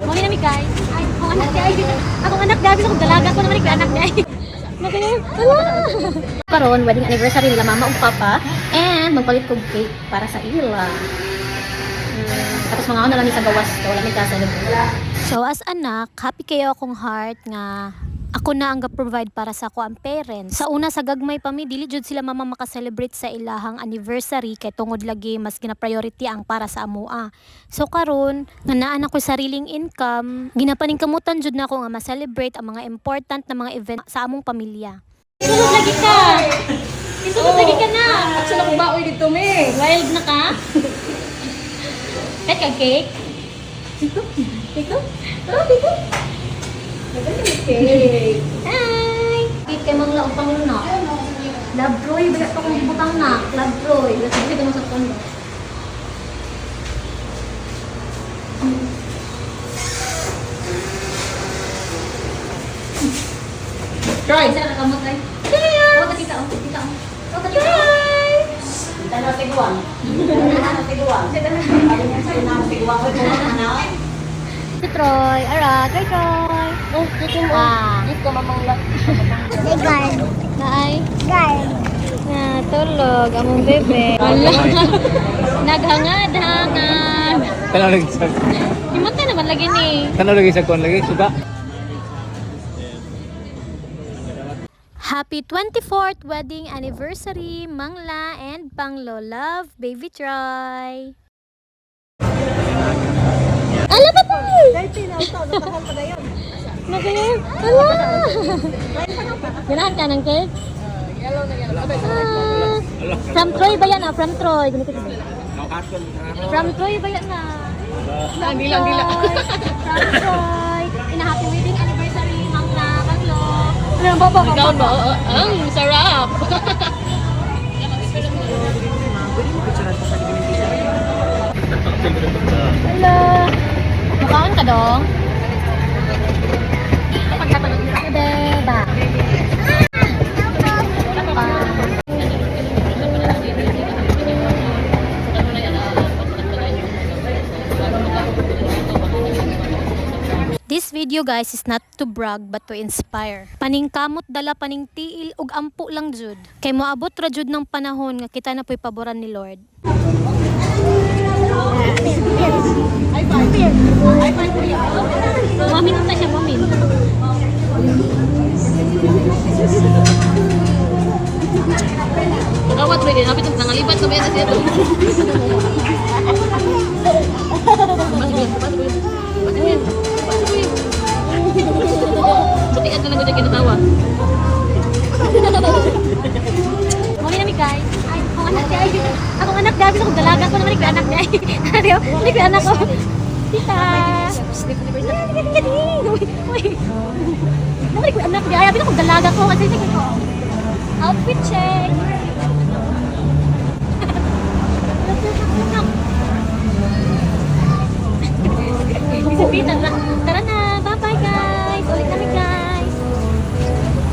Mami na mi, guys. Ay, akong anak di ay. Akong anak di ay. Akong dalaga ko naman ko anak di ay. Hala. Karon wedding anniversary nila mama ug papa and magpalit kog cake para sa ila. Tapos mga ano lang ni sa gawas, wala mi ka-celebrate. So as anak, happy kayo akong heart nga ako na ang ga-provide para sa ako ang parents. Sa una sa gagmay pa mi, dili jud sila mama maka-celebrate sa ilahang anniversary kay tungod lagi mas gina-priority ang para sa amoa. So karon nga naa na ko'y sariling income, ginapaningkamutan jud nako nga ma-celebrate ang mga important na mga event sa among pamilya. Isulod lagi ka. Isulod lagi ka na. Actually, akong baoy dito, me. Wild na ka? Kahit kag cake? Cake? Tara, cake. Cake. Hi! Cake kay mga laong panguna. Love Troy, baga pa kong butang na. Love Troy. Sige, mo sa kondo. Try. Isa na kamot ay. Oh, tita, oh, tita, oh. Oh, tita. Hi! Tanaw tiguang. Tanaw tiguang. Tanaw tiguang. Tanaw. Si Troy. Ara, Troy, Troy. Oh, cake mo. Ah. Gift ka, mamang la. Naay. Na, tulog. Among bebe. Wala. Naghangad, hangad. Tanaw lagi sa Himata naman lagi ni. tanaw lagi sa kuan lagi suba. Happy 24th wedding anniversary, Mangla and Panglo. Love, Baby Troy. Ala pa to! Nagayon. Ala! Ganahan ka ng cake? Yellow na yellow. Ah, from Troy ba yan ah? From Troy. Ganito ka. From Troy ba yan ah? Ang dila, ang dila. From Troy. In a happy wedding anniversary, Mangla, Panglo. Ano ba ba? Ikaw ba? Oo, ang sarap. Hello. Makaon ka dong? Beba. This video, guys, is not to brag but to inspire. Paningkamot dala paning tiil ug ampo lang jud. Kay moabot ra jud ng panahon nga kita na po'y paboran ni Lord. Mami ta siya, mami. Nakawat ba din? Hapit ang nangalibat ko ba yan siya? Buti at na lang ko kinatawa. Mami na mi, guys. Ay, akong anak di ay. Akong anak di ay. Akong dalaga ko naman ko anak di ay. Ano? Hindi ko anak ko. Tita. Uy. Naman ko anak di ay. Abi akong dalaga ko kasi sige ko. Outfit check. Tita, tara na. Bye-bye, guys. Ulit kami, guys.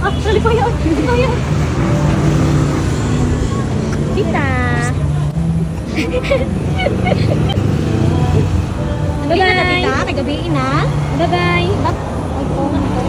Ah, sorry, kuya. Kuya. Tita. Bye-bye. Tita. Kagabi na. Bye-bye. Bye.